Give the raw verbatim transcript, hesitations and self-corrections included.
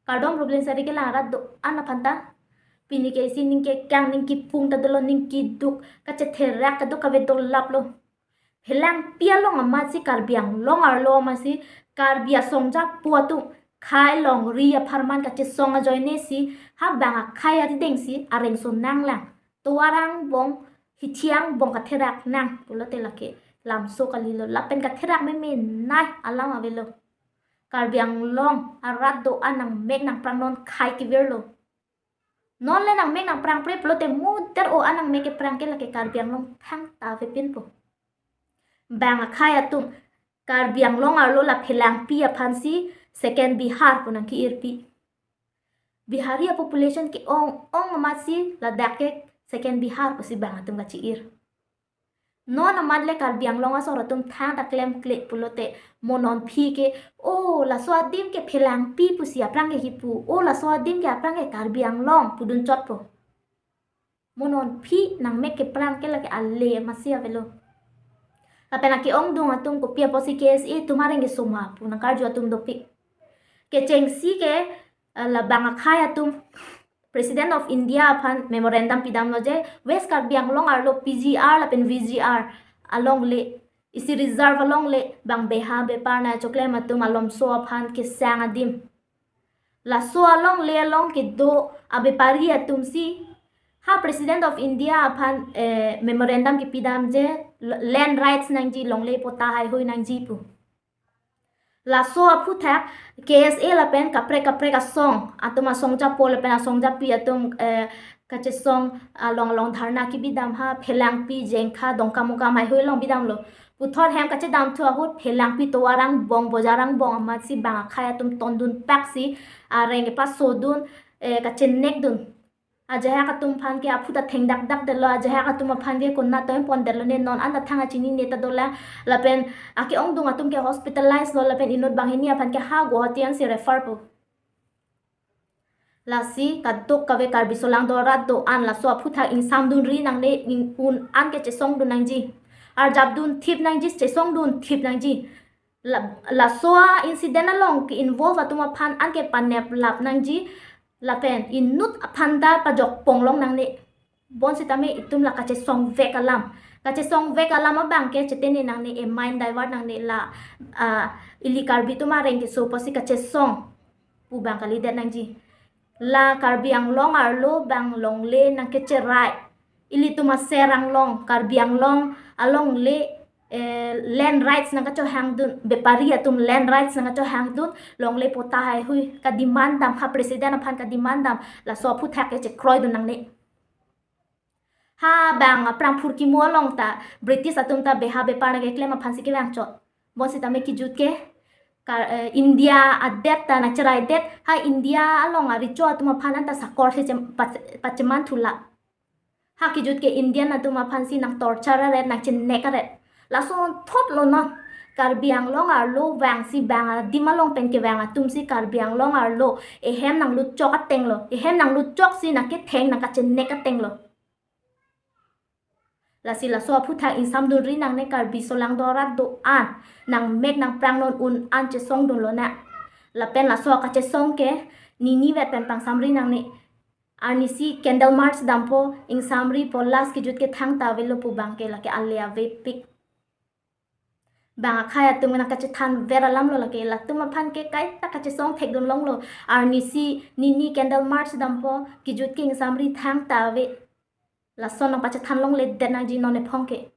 Kardom problem sari kelang arat do-an aphan ta. Pini ke isi ning kekang ning kipung ta dolo, ning kiduk kachetherak kadokave dolaplo. Phelangpi along amatsi, Karbi Anglong arlo amatsi, Karbi asong japo atum khei longri apharman kachesong ajoinesi ha bang akhei atidengsi areng so nanglang. Tovar angbong, hithi angbong katherak nang pulote lake lamso kalilo, lapen katherak memenei alam avelo. Karbi Anglong arat do-an nangmek nangprang non khei kevirlo. Non le nangmek nangprang pre pulote muder o-an nangmek keprang ke lake Karbi Anglong thangta avepinpo. Bang akhei atum Karbi Anglong arlo la Phelangpi aphansi second Bihar pu nangke-irpi. Bihari apopulation ke-ong-ong amatsi ladak ke second Bihar pusi bang atum kache-ir. Non amat le Karbi Anglong asor atum thangta klemkle pulote mo non aphi ke, o laso adim ke Phelangpi pusi aphrang ke kipu, o laso adim ke aphrang ke Karbi Anglong pudun chotpo. Mo non aphi nangmek keprang ke lake ale amatsi avelo. Lapen ake-ongdung atum kopi apotsi K S A atum areng keso ma pu nangkarju atum dopik. Kechengsi ke, eh, la bang akhei atum President of India aphan memorandum pidamlo je West Karbi Anglong arlo P G R lapen V G R alongle, isi reserve alongle bang beha bepar nangchoklem atum alomso aphan kesang adim. Laso alongle along kedo abepari atumsi ha President of India aphan, eh, memorandum kepidam je l-, land rights nangji, longle pota heihui nangji pu. Laso aphuthak K S A lapen kaprek kaprek asong atum, asong japo lapen asong japi atum, eh, kachesong along along dharna kebidam ha Phelangpi, Jengkha, Dongkamukam heihui along bidamlo. Puthot hem kachedamthu ahut Phelangpi tovar angbong, bojar angbong amatsi bang akhei atum tondun paksi areng kepasodun, eh, kachenekdun. Ajahak atum aphan ke aphuthak thengdakdakdetlo, ajahak atum aphan ke konat toin pondetlo ne, non anta thang achinine ta dolang. Lapen ake-ongdung atum ke hospitalize lo, lapen inut banghini aphan ke ha Guwahati ansi refer po. Lasi kadokave Karbi solangdo arat do-an laso aphuthak ingsamdunri nangne, ing-un an ke chesongdun nangji. Arjapdun thip nangji, chesongdun thip nangji. La, laso a-incident along ke-involve atum aphan an ke paneplap nangji. Lapen inut aphan ta pajokpong long nangne. Bonsitame itum la kachesongvek alam. Kachesongvek alam abang ke chetene nangne, e mind divert nangne la, ah, ili Karbi atum areng keso apotsi kachesong pu bang kalidet nangji. La Karbi Anglong arlo bang longle nangkecherai. Ilitum aser anglong, Karbi Anglong alongle, eh, land rights nangkachohangdun, bepari atum land rights nangkachohangdun, longle pota heihui kademand dam, ha President aphan kademand dam, laso aphuthak ke chekroidun nangne. Ha bang aphrang phurkimo along ta British atum ta beha bepar nangkeklem aphansi kevangchot. Bonsitame kijut ke, ka, eh, India adet ta nangcheraidet, ha India along arecho atum aphan anta sakor si chem-, pach-, pachemanthu la. Ha kijut ke Indian atum aphansi nangtorture aret, nangchenek aret. Lason thotlo non. Karbi Anglong arlo vangsi bang adim along pen kevang atumsi Karbi Anglong arlo ehem nanglutchok atenglo. Ehem nanglutchoksi nangketheng nangkachenek atenglo. Lasi laso aphuthak ingsamdunri nangne, Karbi solangdo arat do-an nangmek nangprang non un an chesongdunlonang. Lapen laso kachesong ke nini vet pen pangsamri nangne. Arnisi candle march dampo, ingsamripo, last kijut ke thangta avelo pu bang ke lake ale avepik. Bang akhei atum nangkachethanver alamlo lake, latum aphan ke kaita kachesong thekdun longlo. Arnisi nini candle march dampo, kijut ke ingsamri thangta ave. Lason nangpachethan longledet nangji non ephong ke.